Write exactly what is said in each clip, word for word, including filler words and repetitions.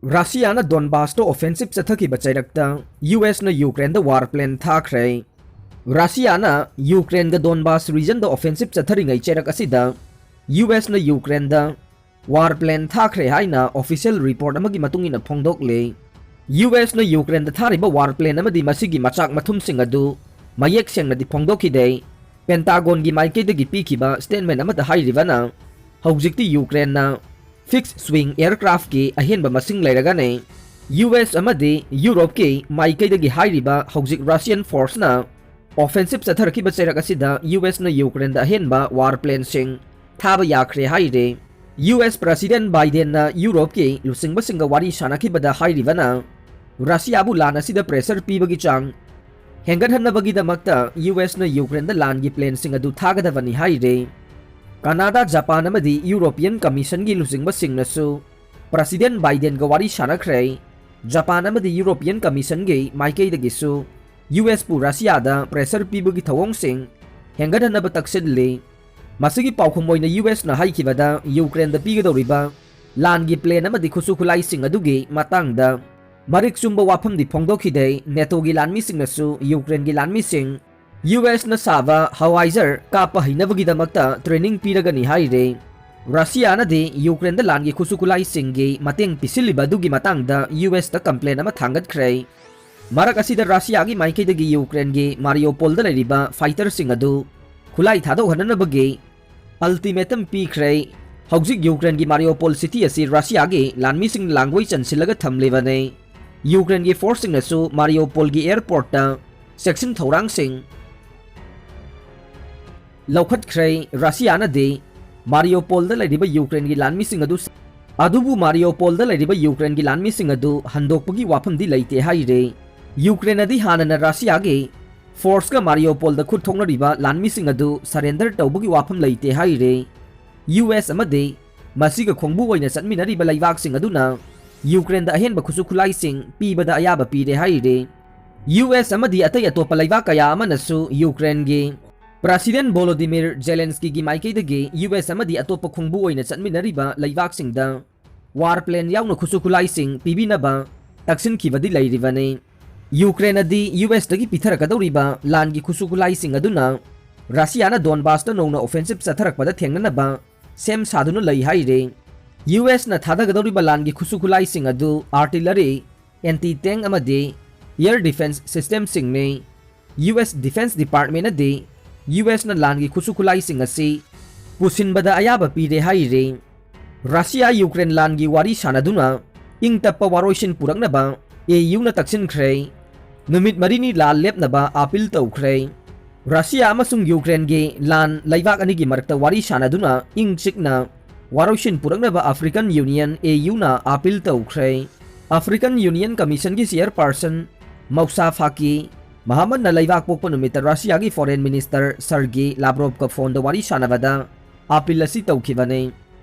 ꯔꯁꯤꯌꯥꯅ ꯗꯣꯟꯕꯥꯁꯇ offensive ꯆꯠꯊꯈꯤꯕ ꯆꯩꯔꯛꯇ U ꯑꯦꯁꯅ ꯌꯨꯀ꯭ꯔꯦꯟꯗ war plane ꯊꯥꯈ꯭ꯔꯦ꯫ ꯔꯁꯤꯌꯥꯅ ꯌꯨꯀ꯭ꯔꯦꯟꯒ ꯗꯣꯟꯕꯥꯁ ꯔꯤꯖꯟꯗ offensive ꯆꯠꯊꯔꯤꯉꯩ ꯆꯩꯔꯛ ꯑꯁꯤꯗ U ꯑꯦꯁꯅ ꯌꯨꯀ꯭ꯔꯦꯟꯗ war plane ꯊꯥꯈ꯭ꯔꯦ ꯍꯥꯏꯅ ꯑꯣꯐꯤꯁꯤꯌꯦꯜ ꯔꯤꯄꯣꯔꯠ ꯑꯃꯒꯤ ꯃꯇꯨꯡ ꯏꯟꯅ ꯐꯣꯡꯗꯣꯛꯂꯤ꯫ ꯌꯨ ꯑꯦꯁꯅ ꯌꯨꯀ꯭ꯔꯦꯟꯗ ꯊꯥꯔꯤꯕ ꯋꯥꯔ ꯄ꯭ꯂꯦꯟ ꯑꯃꯗꯤ ꯃꯁꯤꯒꯤ ꯃꯆꯥꯛ ꯃꯊꯨꯝꯁꯤꯡ ꯑꯗꯨ ꯃꯌꯦꯛ ꯁꯦꯡꯅꯗꯤ ꯐꯣꯡꯗꯣꯛꯈꯤꯗꯦ꯫ ꯄꯦꯟꯇꯥꯒꯣꯟꯒꯤ ꯃꯥꯏꯀꯩꯗꯒꯤ ꯄꯤꯈꯤꯕ ꯁ꯭ꯇꯦꯠꯃꯦꯟ ꯑꯃꯗ ꯍꯥꯏꯔꯤꯕꯅ, ꯍꯧꯖꯤꯛꯇꯤ ꯌꯨꯀ꯭ꯔꯦꯟꯅ ꯐꯤꯛꯁ ꯁ꯭ꯋꯤꯡ ꯑꯦꯌꯔꯀ꯭ꯔꯥꯐꯀꯤ ꯑꯍꯦꯟꯕ ꯃꯁꯤꯡ ꯂꯩꯔꯒꯅꯤ꯫ ꯌꯨ ꯑꯦꯁ ꯑꯃꯗꯤ ꯌꯨꯔꯣꯞꯀꯤ ꯃꯥꯏꯀꯩꯗꯒꯤ ꯍꯥꯏꯔꯤꯕ ꯍꯧꯖꯤꯛ ꯔꯁꯤꯌꯟ ꯐꯣꯔꯁꯅ ꯑꯣꯐꯦꯟꯁꯤꯞ ꯆꯠꯊꯔꯛꯈꯤꯕ ꯆꯩꯔꯛ ꯑꯁꯤꯗ ꯌꯨ ꯑꯦꯁꯅ ꯌꯨꯀ꯭ꯔꯦꯟꯗ ꯑꯍꯦꯟꯕ ꯋꯥꯔ ꯄ꯭ꯂꯦꯟꯁꯤꯡ ꯊꯥꯕ ꯌꯥꯈ꯭ꯔꯦ ꯍꯥꯏꯔꯦ꯫ ꯌꯨ ꯑꯦꯁ ꯄ꯭ꯔꯁꯤꯗꯦꯟ ꯕꯥꯏꯗꯦꯟꯅ ꯌꯨꯔꯣꯞꯀꯤ ꯂꯨꯆꯤꯡꯕꯁꯤꯡꯒ ꯋꯥꯔꯤ ꯁꯥꯟꯅꯈꯤꯕꯗ ꯍꯥꯏꯔꯤꯕꯅ, ꯔꯁꯤꯌꯥꯕꯨ ꯂꯥꯟ ꯑꯁꯤꯗ ꯄ꯭ꯔꯦꯁꯔ ꯄꯤꯕꯒꯤ ꯆꯥꯡ ꯍꯦꯟꯒꯠꯍꯟꯅꯕꯒꯤꯗꯃꯛꯇ ꯌꯨ ꯑꯦꯁꯅ ꯌꯨꯀ꯭ꯔꯦꯟꯗ ꯂꯥꯟꯒꯤ ꯄ꯭ꯂꯦꯟꯁꯤꯡ ꯑꯗꯨ ꯊꯥꯒꯗꯕꯅꯤ ꯍꯥꯏꯔꯦ꯫ ꯀꯅꯥꯗꯥ, ꯖꯄꯥꯟ ꯑꯃꯗꯤ ꯌꯨꯔꯣꯄꯤꯌꯟ ꯀꯃꯤꯁꯟꯒꯤ ꯂꯨꯆꯤꯡꯕꯁꯤꯡꯅꯁꯨ ꯄ꯭ꯔꯁꯤꯗꯦꯟ ꯕꯥꯏꯗꯦꯟꯒ ꯋꯥꯔꯤ ꯁꯥꯟꯅꯈ꯭ꯔꯦ꯫ ꯖꯄꯥꯟ ꯑꯃꯗꯤ ꯌꯨꯔꯣꯄꯤꯌꯟ ꯀꯃꯤꯁꯟꯒꯤ ꯃꯥꯏꯀꯩꯗꯒꯤꯁꯨ ꯌꯨ ꯑꯦꯁꯄꯨ ꯔꯁꯤꯌꯥꯗ ꯄ꯭ꯔꯦꯁꯔ ꯄꯤꯕꯒꯤ ꯊꯧꯑꯣꯡꯁꯤꯡ ꯍꯦꯟꯒꯠꯍꯟꯅꯕ ꯇꯛꯁꯤꯜꯂꯤ꯫ ꯃꯁꯤꯒꯤ ꯄꯥꯎꯈꯨꯝ ꯑꯣꯏꯅ ꯌꯨ ꯑꯦꯁꯅ ꯍꯥꯏꯈꯤꯕꯗ ꯌꯨꯀ꯭ꯔꯦꯟꯗ ꯄꯤꯒꯗꯧꯔꯤꯕ ꯂꯥꯟꯒꯤ ꯄ꯭ꯂꯦꯟ ꯑꯃꯗꯤ ꯈꯨꯠꯁꯨ ꯈꯨꯠꯂꯥꯏꯁꯤꯡ ꯑꯗꯨꯒꯤ ꯃꯇꯥꯡꯗ ꯃꯔꯤꯛ ꯆꯨꯝꯕ ꯋꯥꯐꯝꯗꯤ ꯐꯣꯡꯗꯣꯛꯈꯤꯗꯦ꯫ ꯅꯦꯇꯣꯒꯤ ꯂꯥꯟꯃꯤꯁꯤꯡꯅꯁꯨ ꯌꯨꯀ꯭ꯔꯦꯟꯒꯤ ꯂꯥꯟꯃꯤꯁꯤꯡ ꯌꯨ ꯑꯦꯁꯅ ꯁꯥꯕ ꯍꯋꯥꯏꯖꯔ ꯀꯥꯞꯄ ꯍꯩꯅꯕꯒꯤꯗꯃꯛꯇ ꯇ꯭ꯔꯦꯅꯤꯡ ꯄꯤꯔꯒꯅꯤ ꯍꯥꯏꯔꯦ꯫ ꯔꯁꯤꯌꯥꯅꯗꯤ ꯌꯨꯀ꯭ꯔꯦꯟꯗ ꯂꯥꯟꯒꯤ ꯈꯨꯠꯁꯨ ꯈꯨꯠꯂꯥꯏꯁꯤꯡꯒꯤ ꯃꯇꯦꯡ ꯄꯤꯁꯤꯜꯂꯤꯕ ꯑꯗꯨꯒꯤ ꯃꯇꯥꯡꯗ ꯌꯨ ꯑꯦꯁꯇ ꯀꯝꯄ꯭ꯂꯦꯟ ꯑꯃ ꯊꯥꯡꯒꯠꯈ꯭ꯔꯦ꯫ ꯃꯔꯛ ꯑꯁꯤꯗ ꯔꯁꯤꯌꯥꯒꯤ ꯃꯥꯏꯀꯩꯗꯒꯤ ꯌꯨꯀ꯭ꯔꯦꯟꯒꯤ ꯃꯥꯔꯤꯌꯣꯄꯣꯜꯗ ꯂꯩꯔꯤꯕ ꯐꯥꯏꯇꯔꯁꯤꯡ ꯑꯗꯨ ꯈꯨꯠꯂꯥꯏ ꯊꯥꯗꯣꯛꯍꯟꯅꯅꯕꯒꯤ ꯑꯜꯇꯤꯃꯦꯇꯝ ꯄꯤꯈ꯭ꯔꯦ꯫ ꯍꯧꯖꯤꯛ ꯌꯨꯀ꯭ꯔꯦꯟꯒꯤ ꯃꯥꯔꯤꯌꯣꯄꯣꯜ ꯁꯤꯇꯤ ꯑꯁꯤ ꯔꯁꯤꯌꯥꯒꯤ ꯂꯥꯟꯃꯤꯁꯤꯡꯅ ꯂꯥꯡꯒꯣꯏ ꯆꯟꯁꯤꯜꯂꯒ ꯊꯝꯂꯤꯕꯅꯤ꯫ ꯌꯨꯀ꯭ꯔꯦꯟꯒꯤ ꯐꯣꯔꯁꯁꯤꯡꯅꯁꯨ ꯃꯥꯔꯤꯌꯣꯄꯣꯜꯒꯤ ꯑꯦꯌꯔꯄꯣꯔꯠꯇ ꯆꯦꯛꯁꯤꯟ ꯊꯧꯔꯥꯡꯁꯤꯡ ꯂꯧꯈꯠꯈ꯭ꯔꯦ꯫ ꯔꯁꯤꯌꯥꯅꯗꯤ ꯃꯥꯔꯤꯌꯣꯄꯣꯜꯗ ꯂꯩꯔꯤꯕ ꯌꯨꯀ꯭ꯔꯦꯟꯒꯤ ꯂꯥꯟꯃꯤꯁꯤꯡ ꯑꯗꯨ, ꯑꯗꯨꯕꯨ ꯃꯥꯔꯤꯌꯣꯄꯣꯜꯗ ꯂꯩꯔꯤꯕ ꯌꯨꯀ꯭ꯔꯦꯟꯒꯤ ꯂꯥꯟꯃꯤꯁꯤꯡ ꯑꯗꯨ ꯍꯟꯗꯣꯛꯄꯒꯤ ꯋꯥꯐꯝꯗꯤ ꯂꯩꯇꯦ ꯍꯥꯏꯔꯦ꯫ ꯌꯨꯀ꯭ꯔꯦꯟꯅꯗꯤ ꯍꯥꯟꯅꯅ ꯔꯁꯤꯌꯥꯒꯤ ꯐꯣꯔꯁꯀ ꯃꯥꯔꯤꯌꯣꯄꯣꯜꯗ ꯈꯨꯠ ꯊꯣꯛꯅꯔꯤꯕ ꯂꯥꯟꯃꯤꯁꯤꯡ ꯑꯗꯨ ꯁꯔꯦꯟꯗꯔ ꯇꯧꯕꯒꯤ ꯋꯥꯐꯝ ꯂꯩꯇꯦ ꯍꯥꯏꯔꯦ꯫ ꯌꯨ ꯑꯦꯁ ꯑꯃꯗꯤ ꯃꯁꯤꯒ ꯈꯣꯡꯕꯨ ꯑꯣꯏꯅ ꯆꯠꯃꯤꯟꯅꯔꯤꯕ ꯂꯩꯕꯥꯛꯁꯤꯡ ꯑꯗꯨꯅ ꯌꯨꯀ꯭ꯔꯦꯟꯗ ꯑꯍꯦꯟꯕ ꯈꯨꯠꯁꯨ ꯈꯨꯠꯂꯥꯏꯁꯤꯡ ꯄꯤꯕꯗ ꯑꯌꯥꯕ ꯄꯤꯔꯦ ꯍꯥꯏꯔꯦ꯫ ꯌꯨ ꯑꯦꯁ ꯑꯃꯗꯤ ꯑꯇꯩ ꯑꯇꯣꯞꯄ ꯂꯩꯕꯥꯛ ꯀꯌꯥ ꯑꯃꯅꯁꯨ ꯌꯨꯀ꯭ꯔꯦꯟꯒꯤ ꯄ꯭ꯔꯁꯤꯗꯦꯟ ꯚꯣꯂꯣꯗꯤꯃꯤꯔ ꯖꯦꯂꯦꯟꯁꯀꯤꯒꯤ ꯃꯥꯏꯀꯩꯗꯒꯤ ꯌꯨ ꯑꯦꯁ ꯑꯃꯗꯤ ꯑꯇꯣꯞꯄ ꯈꯣꯡꯕꯨ ꯑꯣꯏꯅ ꯆꯠꯃꯤꯟꯅꯔꯤꯕ ꯂꯩꯕꯥꯛꯁꯤꯡꯗ ꯋꯥꯔ ꯄ꯭ꯂꯦꯟ ꯌꯥꯎꯅ ꯈꯨꯠꯁꯨ ꯈꯨꯠꯂꯥꯏꯁꯤꯡ ꯄꯤꯕꯤꯅꯕ ꯇꯛꯁꯤꯟꯈꯤꯕꯗꯤ ꯂꯩꯔꯤꯕꯅꯤ꯫ ꯌꯨꯀ꯭ꯔꯦꯟꯅꯗꯤ ꯌꯨ ꯑꯦꯁꯇꯒꯤ ꯄꯤꯊꯔꯛꯀꯗꯧꯔꯤꯕ ꯂꯥꯟꯒꯤ ꯈꯨꯠꯁꯨ ꯈꯨꯠꯂꯥꯏꯁꯤꯡ ꯑꯗꯨꯅ ꯔꯁꯤꯌꯥꯅ ꯗꯣꯟꯕꯥꯁꯇ ꯅꯧꯅ ꯑꯣꯐꯦꯟꯁꯤꯞ ꯆꯠꯊꯔꯛꯄꯗ ꯊꯦꯡꯅꯅꯕ ꯁꯦꯝ ꯁꯥꯗꯨꯅ ꯂꯩ ꯍꯥꯏꯔꯤ꯫ ꯌꯨ ꯑꯦꯁꯅ ꯊꯥꯗꯒꯗꯧꯔꯤꯕ ꯂꯥꯟꯒꯤ ꯈꯨꯠꯁꯨ ꯈꯨꯠꯂꯥꯏꯁꯤꯡ ꯑꯗꯨ ꯑꯥꯔꯇꯤꯂꯔꯤ, ꯑꯦꯟꯇꯤ ꯇꯦꯡ ꯑꯃꯗꯤ ꯑꯦꯌꯔ ꯗꯤꯐꯦꯟꯁ ꯁꯤꯁꯇꯦꯝꯁꯤꯡꯅꯤ꯫ ꯌꯨ ꯑꯦꯁ ꯗꯤꯐꯦꯟꯁ ꯗꯤꯄꯥꯔꯠꯃꯦꯟꯅꯗꯤ ꯌꯨ ꯑꯦꯁꯅ ꯂꯥꯟꯒꯤ ꯈꯨꯠꯁꯨ ꯈꯨꯠꯂꯥꯏꯁꯤꯡ ꯑꯁꯤ ꯄꯨꯁꯤꯟꯕꯗ ꯑꯌꯥꯕ ꯄꯤꯔꯦ ꯍꯥꯏꯔꯤ꯫ ꯔꯁꯤꯌꯥ ꯌꯨꯀ꯭ꯔꯦꯟ ꯂꯥꯟꯒꯤ ꯋꯥꯔꯤ ꯁꯥꯟꯅꯗꯨꯅ ꯏꯪ ꯇꯞꯄ ꯋꯥꯔꯣꯏꯁꯤꯟ ꯄꯨꯔꯛꯅꯕ ꯑꯦ ꯌꯨꯅ ꯇꯛꯁꯤꯟꯈ꯭ꯔꯦ꯫ ꯅꯨꯃꯤꯠ ꯃꯔꯤꯅꯤ ꯂꯥꯟ ꯂꯦꯞꯅꯕ ꯑꯥꯄꯤꯜ ꯇꯧꯈ꯭ꯔꯦ꯫ ꯔꯁꯤꯌꯥ ꯑꯃꯁꯨꯡ ꯌꯨꯀ꯭ꯔꯦꯟꯒꯤ ꯂꯥꯟ ꯂꯩꯕꯥꯛ ꯑꯅꯤꯒꯤ ꯃꯔꯛꯇ ꯋꯥꯔꯤ ꯁꯥꯟꯅꯗꯨꯅ ꯏꯪ ꯆꯤꯛꯅ ꯋꯥꯔꯣꯏꯁꯤꯟ ꯄꯨꯔꯛꯅꯕ ꯑꯐ꯭ꯔꯤꯀꯟ ꯌꯨꯅꯤꯌꯟ ꯑꯦ ꯌꯨꯅ ꯑꯥꯄꯤꯜ ꯇꯧꯈ꯭ꯔꯦ꯫ ꯑꯐ꯭ꯔꯤꯀꯟ ꯌꯨꯅꯤꯌꯟ ꯀꯃꯤꯁꯟꯒꯤ ꯆꯤꯌꯔꯄꯥꯔꯁꯟ ꯃꯧꯁꯥ ꯐꯥꯀꯤ ꯃꯍꯃꯗꯅ ꯂꯩꯕꯥꯛ ꯄꯣꯛꯄ ꯅꯨꯃꯤꯠꯇ ꯔꯁꯤꯌꯥꯒꯤ ꯐꯣꯔꯦꯟ ꯃꯤꯅꯤꯁꯇꯔ ꯁꯔꯒꯤ ꯂꯥꯕ꯭ꯔꯣꯞꯀ ꯐꯣꯟꯗ ꯋꯥꯔꯤ ꯁꯥꯟꯅꯕꯗ ꯑꯥꯄꯤꯜ ꯑꯁꯤ ꯇꯧꯈꯤꯕꯅꯤ꯫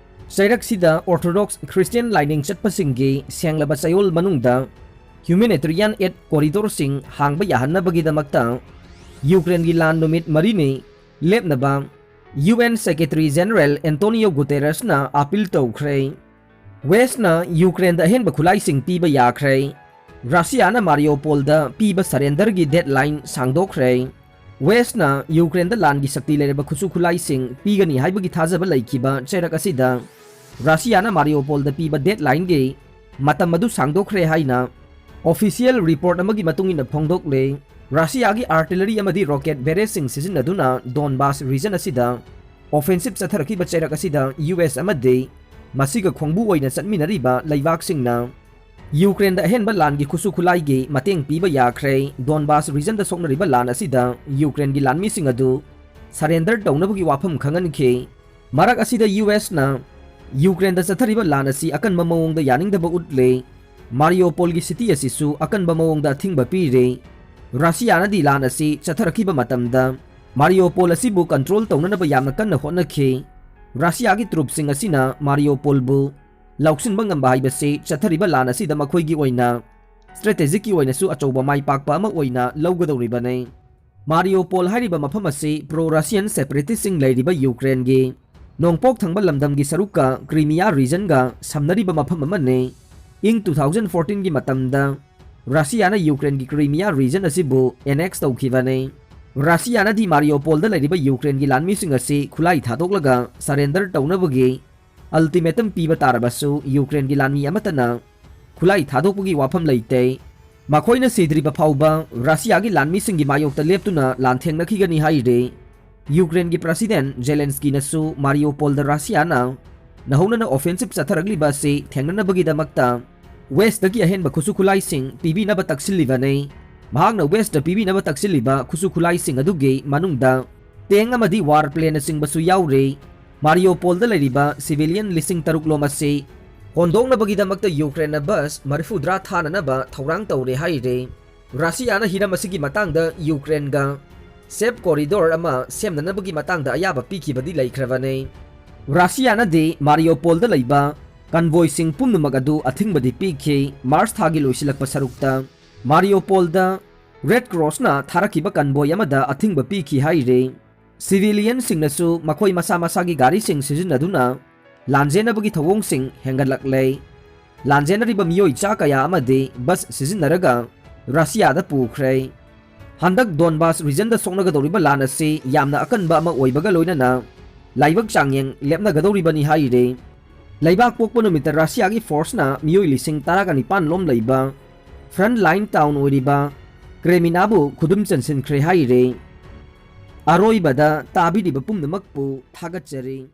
ꯆꯩꯔꯛꯁꯤꯗ ꯑꯣꯔꯊꯣꯗꯣꯛꯁ ꯈ꯭ꯔꯤꯁꯇꯤꯌꯟ ꯂꯥꯏꯅꯤꯡ ꯆꯠꯄꯁꯤꯡꯒꯤ ꯁꯦꯡꯂꯕ ꯆꯌꯣꯜ ꯃꯅꯨꯡꯗ ꯍ꯭ꯌꯨꯃꯦꯅꯤꯇꯔꯤꯌꯟ ꯑꯦꯗ ꯀꯣꯔꯤꯗꯣꯔꯁꯤꯡ ꯍꯥꯡꯕ ꯌꯥꯍꯟꯅꯕꯒꯤꯗꯃꯛꯇ ꯌꯨꯀ꯭ꯔꯦꯟꯒꯤ ꯂꯥꯟ ꯅꯨꯃꯤꯠ ꯃꯔꯤꯅꯤ ꯂꯦꯞꯅꯕ U N secretary general Antonio ꯒꯨꯇꯦꯔꯁꯅ ꯑꯥꯄꯤꯜ ꯇꯧꯈ꯭ꯔꯦ꯫ ꯋꯦꯁꯅ ꯌꯨꯀ꯭ꯔꯦꯟꯗ ꯑꯍꯦꯟꯕ ꯈꯨꯠꯂꯥꯏꯁꯤꯡ ꯄꯤꯕ ꯌꯥꯈ꯭ꯔꯦ꯫ ꯔꯁꯤꯌꯥꯅ ꯃꯥꯔꯤꯌꯣꯄꯣꯜꯗ ꯄꯤꯕ ꯁꯔꯦꯟꯗꯔꯒꯤ ꯗꯦꯗꯂꯥꯏꯟ ꯁꯥꯡꯗꯣꯛꯈ꯭ꯔꯦ꯫ ꯋꯦꯁꯅ ꯌꯨꯀ꯭ꯔꯦꯟꯗ ꯂꯥꯟꯒꯤ ꯁꯛꯇꯤ ꯂꯩꯔꯕ ꯈꯨꯠꯁꯨ ꯈꯨꯠꯂꯥꯏꯁꯤꯡ ꯄꯤꯒꯅꯤ ꯍꯥꯏꯕꯒꯤ ꯊꯥꯖꯕ ꯂꯩꯈꯤꯕ ꯆꯩꯔꯛ ꯑꯁꯤꯗ ꯔꯁꯤꯌꯥꯅ ꯃꯥꯔꯤꯌꯣꯄꯣꯜꯗ ꯄꯤꯕ ꯗꯦꯗꯂꯥꯏꯟꯒꯤ ꯃꯇꯝ ꯑꯗꯨ ꯁꯥꯡꯗꯣꯛꯈ꯭ꯔꯦ ꯍꯥꯏꯅ ꯑꯣꯐꯤꯁꯤꯌꯦꯜ ꯔꯤꯄꯣꯔꯠ ꯑꯃꯒꯤ ꯃꯇꯨꯡ ꯏꯟꯅ ꯐꯣꯡꯗꯣꯛꯂꯦ꯫ ꯔꯁꯤꯌꯥꯒꯤ ꯑꯥꯔꯇꯤꯂꯔꯤ ꯑꯃꯗꯤ ꯔꯣꯀꯦꯠ ꯕꯦꯔꯦꯖꯁꯤꯡ ꯁꯤꯖꯤꯟꯅꯗꯨꯅ ꯗꯣꯟꯕꯥꯁ ꯔꯤꯖꯟ ꯑꯁꯤꯗ ꯑꯣꯐꯦꯟꯁꯤꯞ ꯆꯠꯊꯔꯛꯈꯤꯕ ꯆꯩꯔꯛ ꯑꯁꯤꯗ ꯌꯨ ꯑꯦꯁ ꯑꯃꯗꯤ ꯃꯁꯤꯒ ꯈꯣꯡꯕꯨ ꯑꯣꯏꯅ ꯆꯠꯃꯤꯟꯅꯔꯤꯕ ꯂꯩꯕꯥꯛꯁꯤꯡꯅ ꯌꯨꯀ꯭ꯔꯦꯟꯗ ꯑꯍꯦꯟꯕ ꯂꯥꯟꯒꯤ ꯈꯨꯠꯁꯨ ꯈꯨꯠꯂꯥꯏꯒꯤ ꯃꯇꯦꯡ ꯄꯤꯕ ꯌꯥꯈ꯭ꯔꯦ꯫ ꯗꯣꯟꯕꯥꯁ ꯔꯤꯖꯟꯗ ꯁꯣꯛꯅꯔꯤꯕ ꯂꯥꯟ ꯑꯁꯤꯗ ꯌꯨꯀ꯭ꯔꯦꯟꯒꯤ ꯂꯥꯟꯃꯤꯁꯤꯡ ꯑꯗꯨ ꯁꯔꯦꯟꯗꯔ ꯇꯧꯅꯕꯒꯤ ꯋꯥꯐꯝ ꯈꯪꯍꯟꯈꯤ꯫ ꯃꯔꯛ ꯑꯁꯤꯗ ꯌꯨ ꯑꯦꯁꯅ ꯌꯨꯀ꯭ꯔꯦꯟꯗ ꯆꯠꯊꯔꯤꯕ ꯂꯥꯟ ꯑꯁꯤ ꯑꯀꯟꯕ ꯃꯑꯣꯡꯗ ꯌꯥꯅꯤꯡꯗꯕ ꯎꯠꯂꯦ꯫ ꯃꯥꯔꯤꯌꯣꯄꯣꯜꯒꯤ ꯁꯤꯇꯤ ꯑꯁꯤꯁꯨ ꯑꯀꯟꯕ ꯃꯑꯣꯡꯗ ꯑꯊꯤꯡꯕ ꯄꯤꯔꯦ꯫ ꯔꯁꯤꯌꯥꯅꯗꯤ ꯂꯥꯟ ꯑꯁꯤ ꯆꯠꯊꯔꯛꯈꯤꯕ ꯃꯇꯝꯗ ꯃꯥꯔꯤꯌꯣꯄꯣꯜ ꯑꯁꯤꯕꯨ ꯀꯟꯇ꯭ꯔꯣꯜ ꯇꯧꯅꯅꯕ ꯌꯥꯝꯅ ꯀꯟꯅ ꯍꯣꯠꯅꯈꯤ꯫ ꯔꯁꯤꯌꯥꯒꯤ ꯇ꯭ꯔꯨꯞꯁꯤꯡ ꯑꯁꯤꯅ ꯃꯥꯔꯤꯌꯣꯄꯣꯜꯕꯨ ꯂꯧꯁꯤꯟꯕ ꯉꯝꯕ ꯍꯥꯏꯕꯁꯤ ꯆꯠꯊꯔꯤꯕ ꯂꯥꯟ ꯑꯁꯤꯗ ꯃꯈꯣꯏꯒꯤ ꯑꯣꯏꯅ ꯁ꯭ꯇ꯭ꯔꯦꯇꯦꯖꯤꯛꯀꯤ ꯑꯣꯏꯅꯁꯨ ꯑꯆꯧꯕ ꯃꯥꯏ ꯄꯥꯛꯄ ꯑꯃ ꯑꯣꯏꯅ ꯂꯧꯒꯗꯧꯔꯤꯕꯅꯤ꯫ ꯃꯥꯔꯤꯌꯣꯄꯣꯜ ꯍꯥꯏꯔꯤꯕ ꯃꯐꯝ ꯑꯁꯤ ꯄ꯭ꯔꯣ ꯔꯁꯤꯌꯟ ꯁꯦꯄꯔꯦꯇꯤꯁꯁꯤꯡ ꯂꯩꯔꯤꯕ ꯌꯨꯀ꯭ꯔꯦꯟꯒꯤ ꯅꯣꯡꯄꯣꯛ ꯊꯪꯕ ꯂꯝꯗꯝꯒꯤ ꯁꯔꯨꯛꯀ Crimea regionꯒ ꯁꯝꯅꯔꯤꯕ ꯃꯐꯝ ꯑꯃꯅꯤ꯫ ꯏꯪ two thousand fourteenꯒꯤ ꯃꯇꯝꯗ ꯔꯁꯤꯌꯥꯅ ꯌꯨꯀ꯭ꯔꯦꯟꯒꯤ Crimea region ꯑꯁꯤꯕꯨ annex ꯇꯧꯈꯤꯕꯅꯤ꯫ ꯔꯁꯤꯌꯥꯅꯗꯤ ꯃꯥꯔꯤꯌꯣꯄꯣꯜꯗ ꯂꯩꯔꯤꯕ ꯌꯨꯀ꯭ꯔꯦꯟꯒꯤ ꯂꯥꯟꯃꯤꯁꯤꯡ ꯑꯁꯤ ꯈꯨꯠꯂꯥꯏ ꯊꯥꯗꯣꯛꯂꯒ surrender ꯇꯧꯅꯕꯒꯤ ultimatum ꯄꯤꯕ ꯇꯥꯔꯕꯁꯨ, ꯌꯨꯀ꯭ꯔꯦꯟꯒꯤ ꯂꯥꯟꯃꯤ ꯑꯃꯠꯇꯅ ꯈꯨꯠꯂꯥꯏ ꯊꯥꯗꯣꯛꯄꯒꯤ ꯋꯥꯐꯝ ꯂꯩꯇꯦ꯫ ꯃꯈꯣꯏꯅ ꯁꯤꯗ꯭ꯔꯤꯕ ꯐꯥꯎꯕ ꯔꯁꯤꯌꯥꯒꯤ ꯂꯥꯟꯃꯤꯁꯤꯡꯒꯤ ꯃꯥꯌꯣꯛꯇ ꯂꯦꯞꯇꯨꯅ ꯂꯥꯟꯊꯦꯡꯅꯈꯤꯒꯅꯤ ꯍꯥꯏꯔꯤ꯫ ꯌꯨꯀ꯭ꯔꯦꯟꯒꯤ President ꯖꯦꯂꯦꯟꯁꯀꯤꯅꯁꯨ ꯃꯥꯔꯤꯌꯣꯄꯣꯜꯗ ꯔꯁꯤꯌꯥꯅ ꯅꯧꯍꯧꯅꯅ offensive ꯆꯠꯊꯔꯛꯂꯤꯕ ꯑꯁꯤ ꯊꯦꯡꯅꯅꯕꯒꯤꯗꯃꯛꯇ Westꯇꯒꯤ ꯑꯍꯦꯟꯕ ꯈꯨꯠꯁꯨ ꯈꯨꯠꯂꯥꯏꯁꯤꯡ ꯄꯤꯕꯤꯅꯕ ꯇꯛꯁꯤꯜꯂꯤꯕꯅꯤ꯫ ꯃꯍꯥꯛꯅ Westꯇ ꯄꯤꯕꯤꯅꯕ ꯇꯛꯁꯤꯜꯂꯤꯕ ꯈꯨꯠꯁꯨ ꯈꯨꯠꯂꯥꯏꯁꯤꯡ ꯑꯗꯨꯒꯤ ꯃꯅꯨꯡꯗ tank ꯑꯃꯗꯤ warplane ꯅꯆꯤꯡꯕꯁꯨ ꯌꯥꯎꯔꯤ꯫ ꯃꯥꯔꯤꯌꯣꯄꯣꯜꯗ ꯂꯩꯔꯤꯕ civilian ꯂꯤꯁꯤꯡ ꯇꯔꯨꯛ ꯂꯣꯝ ꯑꯁꯤ ꯍꯣꯟꯗꯣꯛꯅꯕꯒꯤꯗꯃꯛꯇ ꯌꯨꯀ꯭ꯔꯦꯟꯅ bus ꯃꯔꯤꯐꯨꯇꯔꯥ ꯊꯥꯅꯅꯕ ꯊꯧꯔꯥꯡ ꯇꯧꯔꯦ ꯍꯥꯏꯔꯤ꯫ ꯔꯁꯤꯌꯥꯅ ꯍꯤꯔꯝ ꯑꯁꯤꯒꯤ ꯃꯇꯥꯡꯗ ꯌꯨꯀ꯭ꯔꯦꯟꯒ safe corridor ꯑꯃ ꯁꯦꯝꯅꯅꯕꯒꯤ ꯃꯇꯥꯡꯗ ꯑꯌꯥꯕ ꯄꯤꯈꯤꯕꯗꯤ ꯂꯩꯈ꯭ꯔꯕꯅꯤ꯫ ꯔꯁꯤꯌꯥꯅꯗꯤ ꯃꯥꯔꯤꯌꯣꯄꯣꯜꯗ ꯂꯩꯕ convoyꯁꯤꯡ ꯄꯨꯝꯅꯃꯛ ꯑꯗꯨ ꯑꯊꯤꯡꯕꯗꯤ ꯄꯤꯈꯤ꯫ ꯃꯥꯔꯆ ꯊꯥꯒꯤ ꯂꯣꯏꯁꯤꯜꯂꯛꯄ ꯁꯔꯨꯛꯇ ꯃꯥꯔꯤꯌꯣꯄꯣꯜꯗ Red Crossꯅ ꯊꯥꯔꯛꯈꯤꯕ convoy ꯑꯃꯗ ꯑꯊꯤꯡꯕ ꯄꯤꯈꯤ ꯍꯥꯏꯔꯤ꯫ Civilianꯁꯤꯡꯅꯁꯨ ꯃꯈꯣꯏ ꯃꯁꯥ ꯃꯁꯥꯒꯤ ꯒꯥꯔꯤꯁꯤꯡ ꯁꯤꯖꯤꯟꯅꯗꯨꯅ ꯂꯥꯟꯖꯦꯟꯅꯕꯒꯤ ꯊꯧꯑꯣꯡꯁꯤꯡ ꯍꯦꯟꯒꯠꯂꯛꯂꯦ꯫ ꯂꯥꯟꯖꯦꯟꯅꯔꯤꯕ ꯃꯤꯑꯣꯏ ꯆꯥ ꯀꯌꯥ ꯑꯃꯗꯤ bus ꯁꯤꯖꯤꯟꯅꯔꯒ ꯔꯁꯤꯌꯥꯗ ꯄꯨꯈ꯭ꯔꯦ꯫ ꯍꯟꯗꯛ Donbas regionꯗ ꯁꯣꯛꯅꯒꯗꯧꯔꯤꯕ ꯂꯥꯟ ꯑꯁꯤ ꯌꯥꯝꯅ ꯑꯀꯟꯕ ꯑꯃ ꯑꯣꯏꯕꯒ ꯂꯣꯏꯅꯅ ꯂꯥꯏꯕꯛ ꯆꯥꯡꯌꯦꯡ ꯂꯦꯞꯅꯒꯗꯧꯔꯤꯕꯅꯤ ꯍꯥꯏꯔꯤ꯫ ꯂꯩꯕꯥꯛ ꯄꯣꯛꯄ ꯅꯨꯃꯤꯠꯇ ꯔꯁꯤꯌꯥꯒꯤ forceꯅ ꯃꯤꯑꯣꯏ ꯂꯤꯁꯤꯡ ꯇꯔꯥꯒ ꯅꯤꯄꯥꯟ ꯂꯣꯝ ꯂꯩꯕ front line town ꯑꯣꯏꯔꯤꯕ Kreminnaꯕꯨ ꯈꯨꯗꯨꯝ ꯆꯟꯁꯤꯟꯈ꯭ꯔꯦ ꯍꯥꯏꯔꯤ꯫ ꯑꯔꯣꯏꯕꯗ ꯇꯥꯕꯤꯔꯤꯕ ꯄꯨꯝꯅꯃꯛꯄꯨ ꯊꯥꯒꯠꯆꯔꯤ꯫